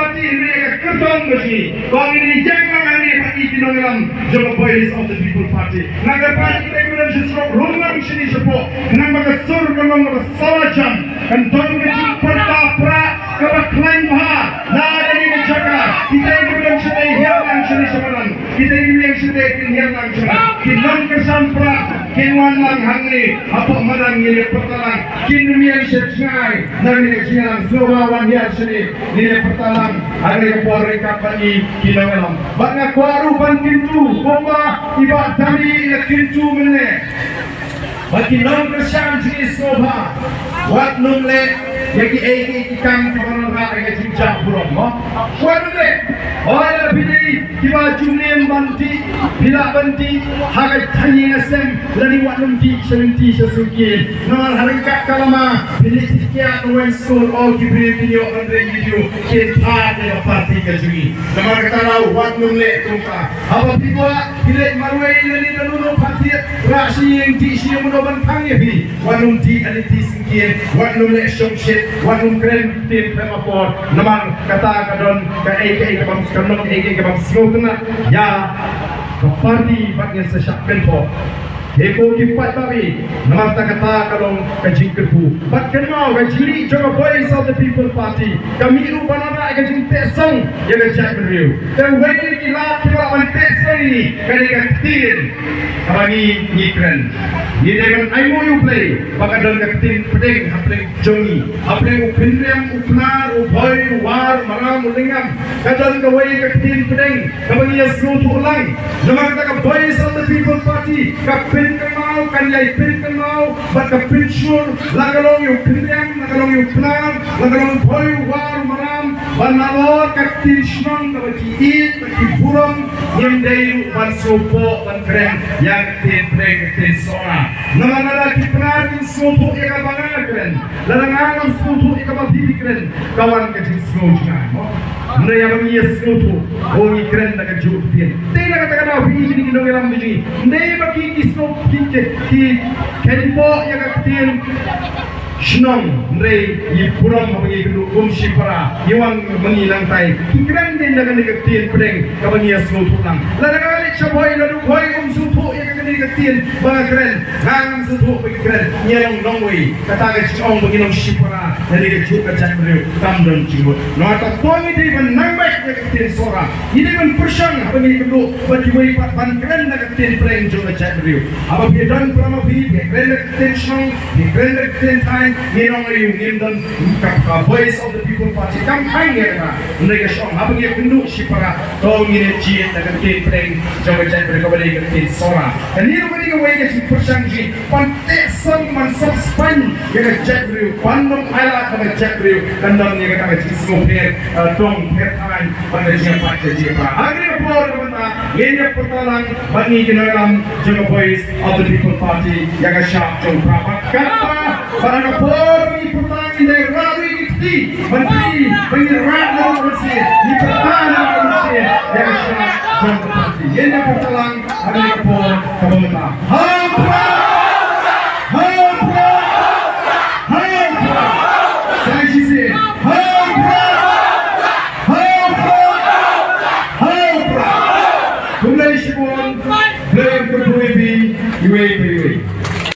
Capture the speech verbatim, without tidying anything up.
Party, hynrei ka kyrtong ka jong ngi. Ba ngin ïeng lang hangne bad ngi ki nongïalam jong ka Voice of the People Party. Nangta pat kita kiba don sha surok, rung lang shane shapoh. Namar ba ka sur ka long kaba sawa jam. Kan don ka jingpyrta pra kaba khlaiñ bha na kane ka jaka. Kita kiba don shane, hiar lang shane sha madan. Kita kiba ïeng shane, kin hiar lang shane. Ki nongkyrshan pra kin wan lang hangne hapoh madan, ngin ïa pyrta lang. Kin ym ïeng sha jngai na kane ka jingïalang. Sngewbha wan hiar shane. Ngin ïa pyrta lang ha kane ka por ryngkat bad ngi ki nongïalam. Bad nga kwah ruh ban kyntu kumba i Bah Dami i la kyntu mynne. Bad ki nongkyrshan jong ngi, sngewbha wat nym leh ïa kiei kiei ki kam kiba wanrah ïa ka jingjah burom, mo. Wat nym leh. Hooid, lada phi dei kiba ju mlien ban dih, phi lah ban dih ha ka thaiñ ïing sem, lane wat nym dih sha lynti sha syngkien. Namar ha ryngkat ka lama phi leit phi kiad, na waiñ skul, o, ki briew kin ïoh ban ring video, kin thad ïa ka party ka jong ngi. Namar kata, wat nym leh kumta. Haba phi kwah phi leit marwei lane naduh naduh, pha thied, rah sha ïing, dih sha ïing, mano ban thang ïa phi? Wat nym dih ha lynti syngkien, wat nym leh shongshit, wat nym kren ktien khlem apor. Namar kata ka don kaei kaei kaba, ka don kaei kaei kaba sngewtynnat ïa ka party bad ngin sa shah kynthoh. He ko ki paidbah, namar kata, kata ka long ka jingkyrkhu. Bad kynmaw, ka jingïaleh jong ka Voice of the People Party ka mih ruh ban wanrah ka jingteh song ïa ka jaitbynriew. Te wei na ki lad kiba lah ban teh song ïa ngi ka dei ka ktien kaba ngi, ngi kren. Ngi dei ban ainguh ïa U Blei ba ka don ka ktien pdeng hapdeng jong ngi, hapdeng u Khynriam, u Pnar, u Bhoi, u War, u Maram, u Lyngngam. Ka don kawei ka ktien pdeng kaba ngi ïa sngewthuh lang. Namar kata, ka Voice of the People Party ka pynkynmaw, kan ïai pynkynmaw bad ka pynshur, la ka long ïa u Khynriam, la ka long ïa u Pnar, la ka long u Bhoi, u War, u Maram, ba nalor ka ktien shnong kaba ki ïeit bad ki burom, ngim dei ruh ban sngewpoh ban kren ïa ka ktien pdeng, ka ktien Sohra. Namar lada ki Pnar kin sngewthuh ïa kaba nga kren, lada nga ngam sngewthuh ïa kaba phi phi kren, ka wan ka jingsngew jngai, mo. Hynrei haba ngi ïa sngewthuh, oh, ngi kren da kajuh ka ktien. Te na kata ka daw, phi, phi ki nongïalam, phi, ym dei ba ki, ki sngew, ki, ki, ki kynpoh ïa ka ktien shnong, hynrei ngi burom haba ngi kynduh kum shipara, ngi wan ma ngi nangtai, ki kren dei na kane ka ktien pdeng kaba ngi ïa sngewthuh lang. Lada nga leit sha Bhoi, lada u Bhoi um sngewthuh ïa kane ka ktien ba nga kren, nga ngam sngewthuh ba ki kren, ngi ïa long nongwei. Kata ka jingong ba ngi long shipara na kane ka juk ka jaitbynriew kam don jingmut. Namar kata, to ngi dei ban nang beit ïa ka ktien Sohra. Ngi dei ban pyrshang haba ngi kynduh bad kiwei pat ban kren da ka ktien pdeng jong ka jaitbynriew. Haba phi don para ma phi, phi kren da ka ktien shnong, phi kren da ka ktien thaiñ, ngi nong aïu, ngim don, ka, ka Voice of the People Party kam khang ïa kata. Hynrei ka shong, haba ngi kynduh shipara, to ngin ïa jied da ka ktien pdeng jong ka jaitbynriew kaba dei ka ktien Sohra. Kane ruh ka dei kawei ka jingpyrshang jong ngi ban teh song, ban sop spaiñ ïa ka jaitbynriew, ban ym ailad ba ka jaitbynriew kan don ïa kata ka jingsngewpher, eh, dong pher thaiñ bad ka jingïapait ka jingïapra. Ha kane ka por kaba mynta ngin ïa pyrta lang bad ngi ki nongïalam jong ka Voice of the People Party ïa ka shap jong u Prah. Bad kata, bad ha ka por ba ngi pyrta, ngin dei rah ruh ïa ki kti ban plie, ba ngin rah ruh ban sngewsih, ngi pyrta ruh ban sngewsih ïa ka shap jong ka party. Ngin ïa pyrta lang ha kane ka por kaba mynta. Ha u Prah!